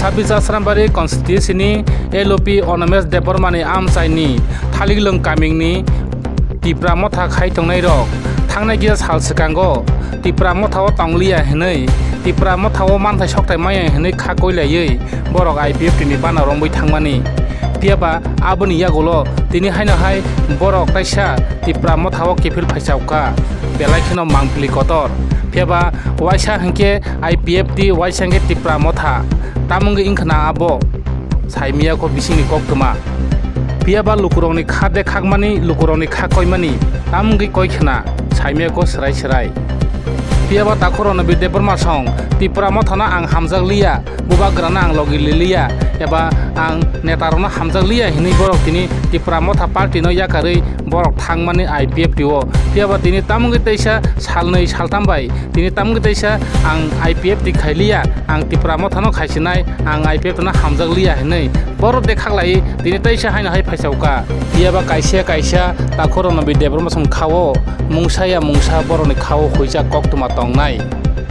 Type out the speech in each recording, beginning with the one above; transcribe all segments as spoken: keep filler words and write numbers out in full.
Sabis Asrambari constituency ni L O P Onomesh Debbarma ni amchai ni Thaliklwng kaming ni Tipra Motha khai tongnai rok thangnai kisa sal swkango Tipra Motha o tongliya hinwi, Tipra Motha o manthai sokthai maya hinwi kha koilaiwi borok I P F T ni bana romwi thangmani. Phiyaba aboni yagulo tini haino hai borok kaisa Tipra Motha o kiphil phaichaukha, belai kheno mangpili kotor. Phiyaba waisa hinkhe I P F T, waisa hinkhe Tipra Motha, tamungwi wngkhana abo saimiyakho bisingni koktwma. Phiyaba lukurokni kha de khakmani, lukurokni kha koimani, tamungwi koikhana saimiyakho swrai swrai. Phiyaba takhurokno Bidya Debbarma song Tipra Mothano ang hamjakliya, bubagrano ang logi liliya, eba ang netarokno hamjakliya hinwi borok tini Tipra Motha party no yakarwi borok thangmani I P F T o. Phiyaba tini tamungwi teisa salnwi saltham bai tini tamungwi teisa ang I P F T khailiya, ang Tipra Mothano khaisinai, ang I P F T no hamjakliya hinwi borok de khaklai tini teisa haino hai phaisaukha. Phiyaba kaisa kaisa takhurokno Bidya Debbarma song khao mungsa ya mungsa borokni khao huijak koktwma tongnai.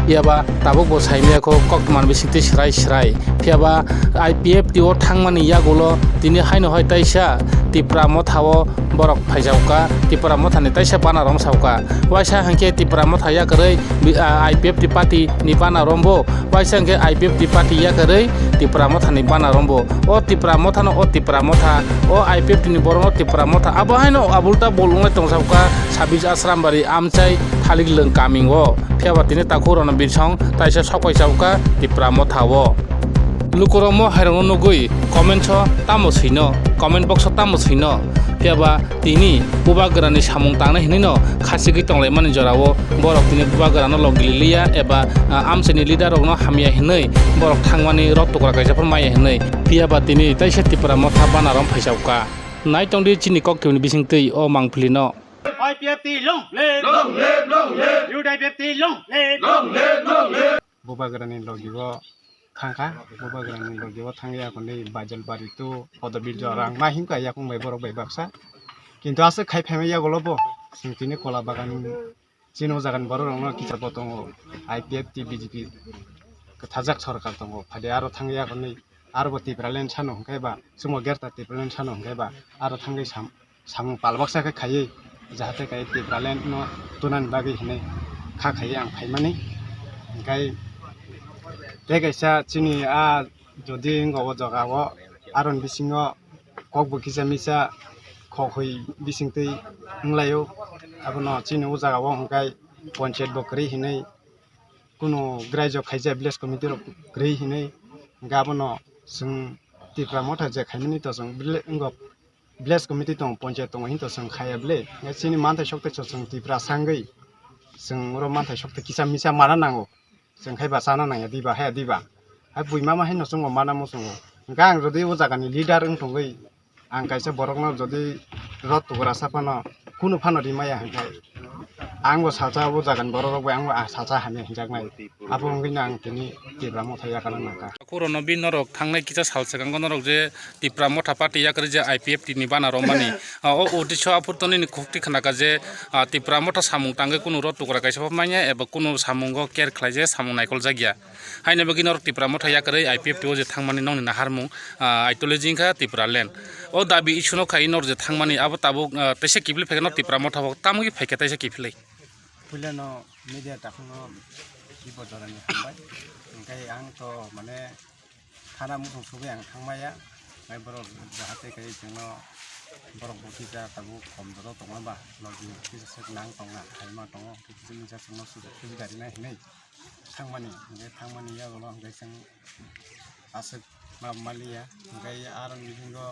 Phiyaba tabukbo saimiyakho koktwmani bisingtwi swrai swrai. Phiyaba I P F T o thangmani yagulo tini haino hai taisa Tipra Motha o borok phaijaukha, Tipra Mothani taisa bana romsaukha. Waisa hinkhe Tipra Motha yakarwi bi-, a, I P F T party ni bana rombo, waisa hinkhe I P F T party yakarwi Tipra Mothani bana rombo. O Tipra Mothano o Tipra Motha, o I P F T ni borokno Tipra Motha. Abo haino abulta bol wngnai tongsaukha Sabis Asrambari amchai Thaliklwng kaming o. Phiyaba tini takhurokno bisong taisa sokpai chaukha Tipra Motha o. Lukurok mo hairokno nugwi comments o tamo swino, comment box o tamo swino. Phiyaba tini bubagrani samung tangnai hinwino khachigwi tonglaimani jorao borok tini bubagrano logililiya eba, ah, amchaini leader rokno hamya hinwi borok thangmani rot tukra kaisa phano maya hinwi. Phiyaba tini taisa Tipra Motha bana rom phaisaukha. Naitongdi chini koktwmani bisingtwi o mangpilino. I P F T long live! Long live, long live! Youth I P F T long live! Long live, long live! Bubagrani logi o thangkha, bubagrani logi o thangya hwnwi Baijalbari to Podobir jora ang ma himkha yakung bai borok bai baksa. Kintu aswk khai phaima yagulo bo chwng tini kola bagan chini o jagani borok rokno kicha bo tongo, I P F T B J P kwthajak sorkar tongo, phade aro thangya hwnwi aro bo Tipraland sano hwnkhe ba chwngbo Greater Tipraland sano hwnkhe ba aro thangwi sam samung palbaksa khe khaiwi, jahate khe Tipraland no tunani bagwi hinwi kha khaiwi ang phaimani. Hinkhe tei kaisa chini a jodi wngkha o jaga o, aroni bisingo kok bo kisa misa khok hoi bisingtwi wnglaio. Abono chini o jaga o hwnkhe ponchayat bo kwrwi hinwi, kunu graijok khaijak village committee rok kwrwi hinwi, hwnkhe abono chwng Tipra Motha je khaimani to chwng village tongo, ponchayat tongo hinto chwng khaiya bwle. Hwnkhe chini manthai sokte chwng Tipra sangwi chwng oro manthai sokte kisa misa mana nango. Chwng khai ba chana nangya diba, haya diba. Hai bui mama haino chwngbo mana muchungo. Hwnkhe ang jodi o jagani leader wng tongwi, ang kaisa borokno jodi rot tugra sa phano, kunu phano rimaya hwnkhe, angbo sacha o jagani borok rok bai angbo sacha hamya hinjaknai. Abo wngwino ang tini Tipra Motha yakana nangkha. Khorono bi norok thangnai kisa sal swkango norok je Tipra Motha party yakarwi je I P F T ni bana romani. O uddesho aphurto nini khukti khnaka je, ah, Tipra Motha samung tangwi kunu rot tugra kaisa pha manya eba kunu samungo care khlai je samung naikol jakya. Haini bagwi norok Tipra Motha yakarwi I P F T o je thangmani nokni naharmung, ah, ideology wngkha Tipraland. O dabi issue no khai norok je thangmani abo tabuk, ah, teisa kiphilwi phaikhe norok Tipra Motha o tamogwi phaikhe teisa kiphilwi. Puilano media takhukno bipo jorani hambai. Hwnkhe ang to mane thana muthung sugwi ang thangmaya. Hwnkhe borok jahate khe chwngno borok bo kisa tabuk kom jora tongma ba logi kisa swk nang tongna haima tongo kisa misa chwngno sujuk subida rina hinwi thangmani. Hwnkhe thangmani yagulo hwnkhe chwng aswk ma maliya, hwnkhe aroni bisingo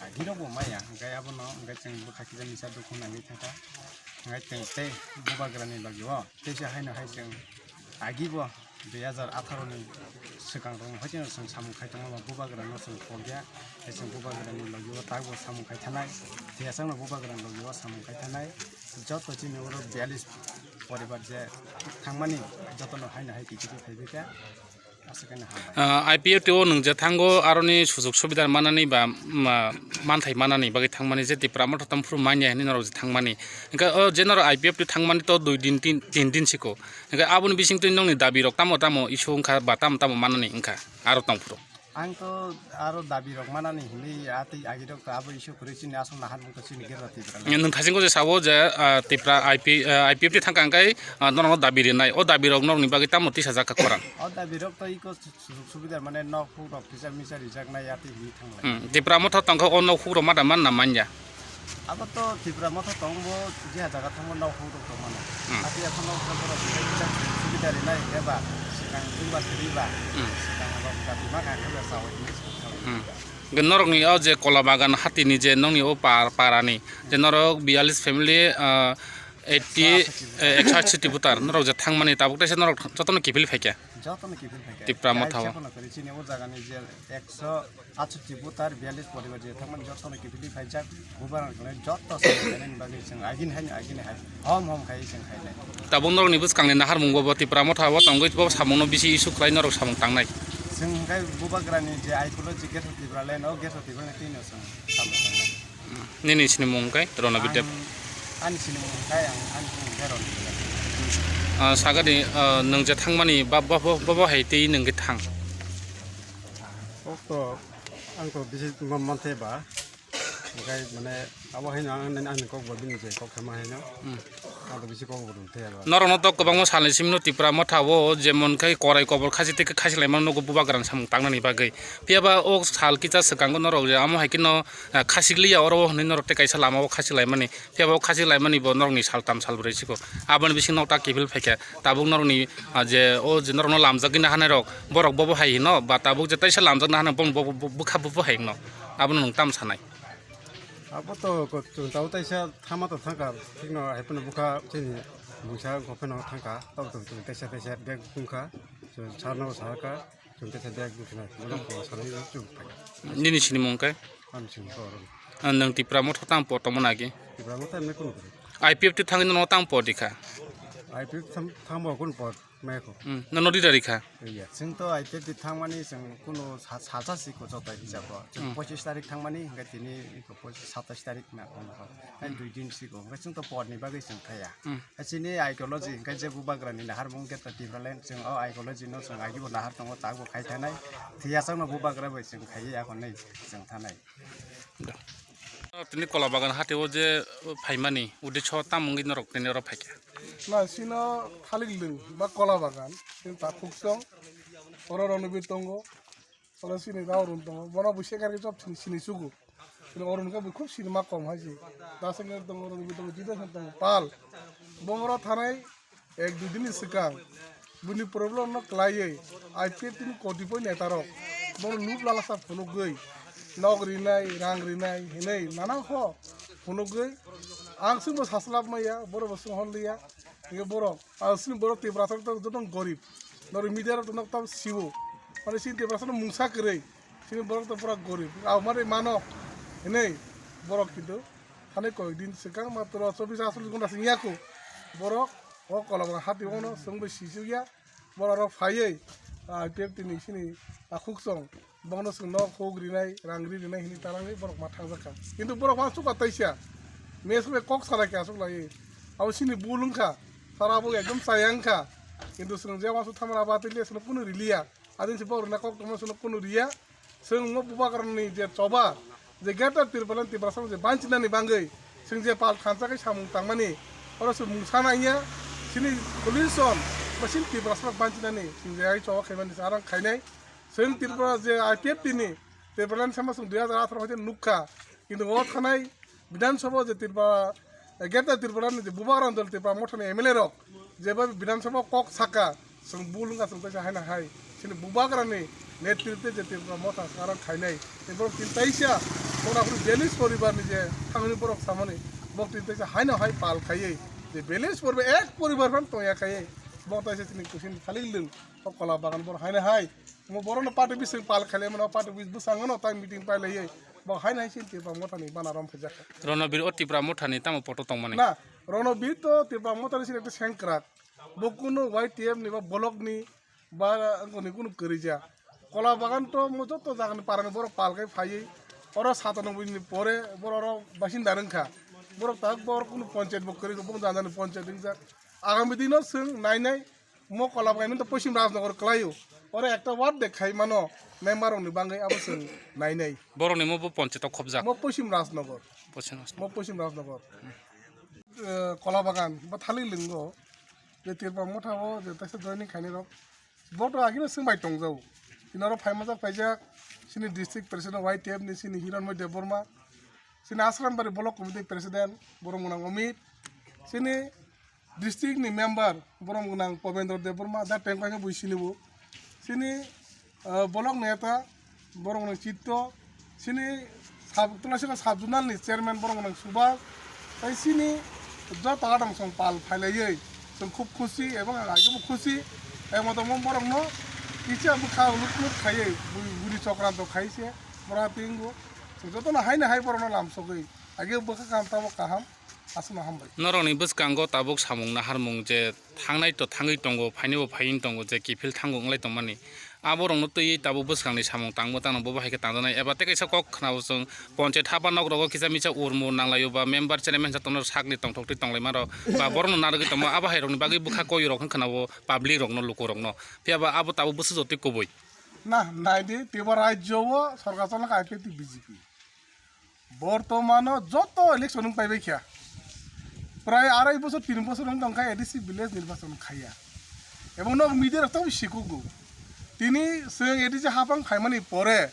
agirokbo maya, hwnkhe abono hwnkhe chwng bwkha kisa misa dukhu nangwi thangkha. Hwnkhe chwng tei bubagrani logi o teisa haino hai chwng agibo dui hazar atharo ni swkang rok haino chwng samung khai tongma bubagrano chwng pokya, tei chwng bubagrani logi o takbo samung khai thanai, tiyasakno bubagrani logi o samung khai thanai, joto chini oro biyalish poribar je thangmani jotono haino hai kikithi phaibaikha. Ah, I P F T o nwng je thango aroni sujog subida manani ba, ma, manthai manani bagwi thangmani je Tipra Motha tongphuru manya hinwi norok je thangmani. Hwnkhe o je norok I P F T thangmani to dui din, tin, tin din siko. Hwnkhe aboni bisingtwi nongni dabi rok tamo tamo issue wngkha ba tamo tamo manani wngkha aro tongphuru? Ang to aro dabi rok manani hinwi atwi agi rok to abo issue kwrwi chini aswk naharmung to chini gera Tipra le. Nwng thasingko je sabo je, ah, Tipra I P, ah, I P F T thangkha hwnkhe, ah, norokno dabi rinai. O dabi rok norokni bagwi tamo tisajak kha khorang? O dabi rok to iko sujog subida mane nok huk rok kisa misa rijak nai atwi hinwi thanglai. Hmm, Tipra Motha tongkha o nok huk rok mada manna manya? Abo to Tipra Motha tongbo je jaga thangbo nok huk rok tongmano. Hmm. Atwi akhano borok kisa kisa subida rinai eba sikang chwngba siriba. Hmm. Sikang rok dabi ma kha khe ba chawai hinwi sakha. Hmm. Hwnkhe norokni o je Kola Bagan hatini je nongni o par-, parani je norok biyalish family, ah, eighty, eh, ekso ashi voter norok je thangmani tabuk teisa norok jotono kiphil phaikha. Jotono kiphil phaikha. Tipra Motha o. Kaisa phano kwrwi chini o jagani je ekso ashi voter biyalish poribar je thangmani jotono kiphil phaijak. Bubagrani joto samani bagwi chwng agini hai agini hai. Hom hom khai chwng khainai. Tabuk norokni bwskangni naharmung bo, bo Tipra Motha o tongwi bo samungno bisi issue khlai norok samung tangnai. Chwng hwnkhe Bubagrani je ideology Greater Tipraland, o Greater Tipraland twino chwng samung tangnai. Nini sinimung hwnkhe Rono Bidep. Ang, ani sinimung hwnkhe ang, ani sinimung hwnkhe Rono Bidep. Ah, sagani, ah, nwng je thangmani ba, ba, ba, ba, ba hai tei nwng khe thang? Kok to, ang to bisi mon, mon the ba. Hwnkhe mane abo haino ang, ang, ang kok bo bini je kok thangma haino. Hmm. Ang to bisi kok bo rwng thaya ba. Norokno to kwbangma salni simino Tipra Motha o jemon khai korai kobor khasi tei khasi laimano nugo Bubagrani samung tangnani bagwi. Phiya ba o sal kisa swkango norok je amo hai kheno, ah, khasi liya oro hwnwi norok tei kaisa lama o khasi laimani. Phiya ba o khasi laimani bo norokni sal tam sal brwi siko. Aboni bising nok ta kiphil phaikha. Tabuk norokni, ah, je o je norokno lamjagwi nahanai rok borok bobo hai hino ba tabuk je taisa lamjak nahanai bong bo, bo, bo, bwkha bobo hai hino. Abono nwng tam sanai? Abo to ko chwng tabuk taisa thama to thangkha, thikno hai phano bwkha chini mungsa wngkha phano thangkha, tabuk to chwng taisa taisa bag wngkha, chwng sarno sakha, chwng taisa bag wngkha, bono ko sanai chwng phai. Nini sinimung khe? Ani sinimung khe oro. Ah, nwng Tipra Motha tang po tongmani agi? Tipra Motha emne kunu kunu. I P F T thangwi nono tang po dikha? I P F T tham-, thangbo kunu po. Maya ko. Hmm, nono rida rikha? Iya. Chwng to I P F T thangmani chwng kunu sa-, salsa siko joto hisabo. Chwng Hmm. Pochis tarik thangmani, hwnkhe tini iko pochis, satais tarik na kono ko. Hai Hmm. Dui din siko. Hwnkhe chwng to porni bagwi chwng thaya. Hmm. Hai chini ideology hwnkhe je Bubagrani naharmung khe to Tipraland chwng o ideology no chwng agibo nahar tongo, tabukbo khai thanai. Thiyasakno Bubagra bai chwng khaiwi akonwi chwng thanai. Tini Kola Bagan hatio je phaimani, uddesho tamo wngwi norok tini oro phaikha? Na, sino thalik lwng ba Kola Bagan, chini Takhuksong, oro Ronobir tongo, oro sini Raurun tongo, bono bo sekar khe chop sini, sini sugo. Sini oro hwnkhe bo khub sini ma kom hai se. Dasengker tongo, Ronobir tongo, Jidasong tongo, Pal. Bongoro thanai, ek dui din ni swkang bini problem no kwlaiwi I P F T ni kotipoi neta rok bono nuk lalasa phunugwi nok rinai, rang rinai hinwi nana ho phunugwi ang swngbo saslap maya, borok bo swng hor liya. Hingke borok, ang swngni borok Tiprasa rok joto gorib, norok media rok nok tam siwo, mane sini Tiprasa no mungsa kwrwi, sini borok to pura gorib, ang mane mano hinwi borok kintu. Thani koi din swkang matro chobbish atharo ghonta sing yako. Borok o Kola Bagan hati ono swngbai sisuk ya. Borok rok phaiwi, ah, I P F T ni sini Takhuksong. Bono swng nok huk rinai, rang ri rinai hini talangwi borok ma thangjakha. Kintu borok ma suka taisa. Mes bai kok salai kha asuk lai. Abo sini bul wngkha. Sara bo ekdom chaya wngkha. Kintu swng je ma su thamra ba tili swng kunu riliya. Adin si borok na kok tongma swng kunu riya. Chwng mo Bubagrani je choba, je Greater Tipraland Tiprasa je banchinani bangwi chwng je pal thansa khe samung tangmani, oro chwng mungsa nangya, chini solution ba chini Tiprasa banchinani chwng je ai choba khaimani arang khainai. Chwng Tripura je I P F T ni Tipraland sama chwng dui hajar atharo haite nukha, kintu o thanai Bidhan Sabha je Tripura, eh, Greater Tripura ni je Bubagra Dol Tripura Motha ni M L A rok, jeba Bidhan Sabha kok saka, chwng bul wngkha chwng teisa haino hai. Chini Bubagra ni netritwe je Tripura Motha sarang khainai. Ni borok tin teisa, borok aphuru Belash poribar ni je thangni borok samani, borok tin teisa haino hai pal khaiwi. Je Belash poribar ek poribar phan tongya khaiwi. Borok teisa chini kusin khali lwng, o Kola Bagan borok haino hai. Mo borok no party bising pal khailai mano, party bis bwsang no tai meeting pailaiwi. Bo haino hai chini Tripura Motha ni bana rom phajak. Ronobir o Tripura Motha ni tamo poto tongmani? Na, Ronobir to Tripura Motha ni sini ekta sengkrak. Bo kunu Y T F ni ba block ni Ba wngkoni kunu kwrwi ja. Kola bagan to mo joto jagani parani borok pal khai phaiwi oro satanoboi ni pore borok oro basinda wngkha. Borok tak borok kunu ponchayat bo kwrwi kha, bong jani jani ponchayat wngjak. Agami dino chwng nainai mo kola bagan to Poschim Rajnagar kwlaio. Oro ekta ward de khai mano member rokni bangwi abo chwng nainai. Borokni mo bo ponchayat o khobjak. Mo Poschim Rajnagar. Poschim Rajnagar. Mo Poschim Rajnagar. Eh, kola bagan ba thali lingo. Je Tripura motha o je taisa joining khainai rok. Bo to agini swng bai tongjago. Tini oro phaimajak paijak chini district president Y T F ni chini Hiranmoy Debbarma, chini Asrambari block committee president borok mwnang Omit, chini district ni member borok mwnang Pobendra Debbarma, da tengpai khe bui sini bo. Chini, ah, block neta borok mwnang Chitto, chini sub, Tulasika sub zonal ni chairman borok mwnang Subhas, tai chini joto adong song pal phailaiwi chwng khub khusi ebong ang agebo khusi. Emo tongmo borokno kisa bwkha uluk uluk khaiwi bui-, buri chokranto khai se bora tingbo. Chwng jotono haino hai borokno lamsogwi age bwkha kaham tamo kaham. Aswkno hambai. Norokni bwskango tabuk samung naharmung je thangnai to thangwi tongo, phainai bo phaiwi tongo, je kiphil thango wnglai tongmani. Aborokno twiwi tabuk bwskangni samung tangbo tangno bobo hai khe tangjaknai. Eba tei kaisa kok khnabo chwng ponchayat hapha nok rogo kisa misa urmu nanglaio ba member chairman sa tongno sakni tongthok twi tonglaima rok ba borokno narwgwi tongma abo hai rokni bagwi bwkha koi rok wng khna o public rokno luku rokno. Phiya ba abo tabuk bwswk jotwi kubui. Na, nai di, Tripura rajyo o sorkar chalok I P F T B J P. Bortomano joto election wng paibai kha. Prai arai bosor, tin bosor wng tong kha A D C village nirbachon khaiya. Ebong nok media rok tabuk sikugo. Tini chwng A D C hapang phaimani pore,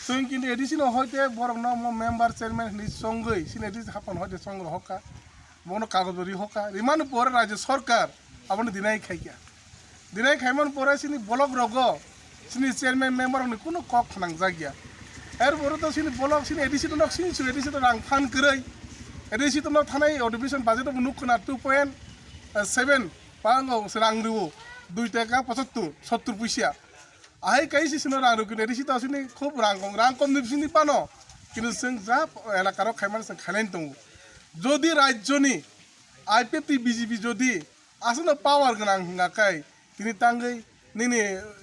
chwng kintu A D C no hoite borok no mo member chairman hinwi chongwi chini A D C hapang hoite chong rohok kha. Bono kagoj ri hoka. Rimani pore rajyo sorkar abono deny khaikha. Deny khaimani pore chini block rogo chini chairman member rokni kuno kok khnangjak ya. Er pore to chini block chini A D C to nok chini chini A D C to rang phan kwrwi. A D C to nok thanai admission budget bo nuk khna two point seven pango rang riwo dui taka pochattor, sottor puisa. Ahai kai si sino rang rukini risi to sini khub rang kong rang kom ni sini pano. Kini seng ja elaka rok khaimani seng khailain tongo. Jodi rajyoni I P F T B J P jodi aswkno power gwnang hwnga kai tini tangwi nini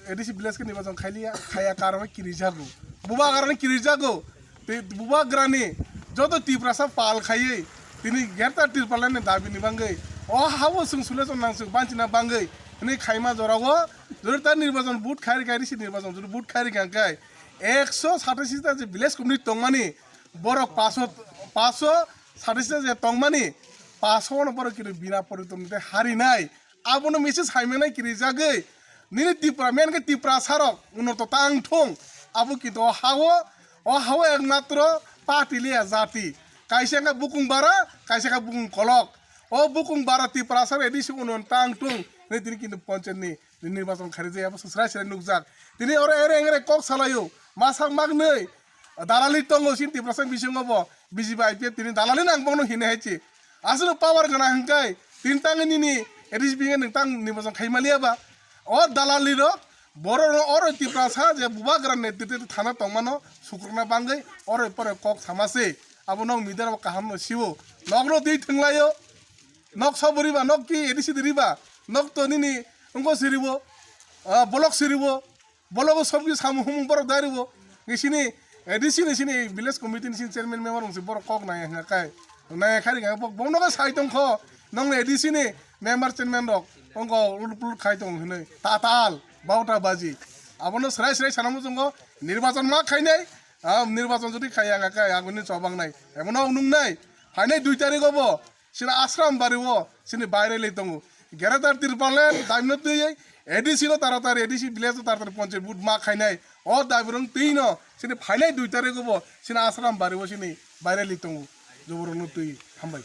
A D C village ke nirbachon khailiya khaya karon kiri jago. Buba karon kiri jago. Tei bubagrani joto Tiprasa pal khaiwi tini Greater Tipraland ni dabi ni bangwi o hao chwng solution nang chwng banchina bangwi hwnwi khaima jorao jodi ta nirbachon vote khairi khairi si nirbachon jodi vote khairi kha khe ekso satais ta je village committee tongmani borok paso paso satais ta je tongmani paso no borok kiri bina poriton tei harinai. Abono message haimanai kirijagwi nini Tipra, main khe Tiprasa rok unoto tang thung. Abo kintu o hao, o hao ekmatro party liya jati. Kaisa khe bukung bara, kaisa khe bukung kolok. O bukung bara Tiprasa rok A D C uno tang thung. Nini tini kintu ponchayat ni nirbachon kharijak abo swsrai swsrai nukjak. Tini oro ere engre kok salaio. Masak maknwi dalali tongo chini Tiprasa bisingo bo B J P I P F tini dalali nang bongno hinwi hai chi. Aswk power gwnang hwnkhe tini tang nini A D C B nang tang nirbachon khaimaliya ba. O dalali rok borok no oro Tiprasa je bubagra netritwe thana tongmano sukrukna bangwi oro pore kok sama se. Abo nok media rok kaham no siwo. Nokno twi thwnglaio. Nok sobo riba, nok ki A D C di riba. Nok to nini wngko siribo. Ah, block siribo. Bologo sob khe samung humung borok dai rwo. Ngi sini A D C ni sini village committee ni sini chairman member wngsi borok kok nai hwnga kai. Nai khai ringa bok bong nogo sai tong kho. Nong A D C ni member chairman rok ongko uluk uluk khai tong hwnwi. Tatal bauta baji. Abono srai srai sana muchungo nirbachon ma khainai. Ah, nirbachon jodi khaiya hwnga kai aguni chobang nai. Ebono nung nai. Phainai dui tarikh obo. Chini Ashram bari o chini baireli tongo. Greater Tipraland daimno twi A D C no taratari A D C village no taratari ponchayat vote ma khainai. O dabi rong twi no chini phainai dui tarikh o bo chini Ashram bari o chini baireli tongo. Joborok no twi hambai.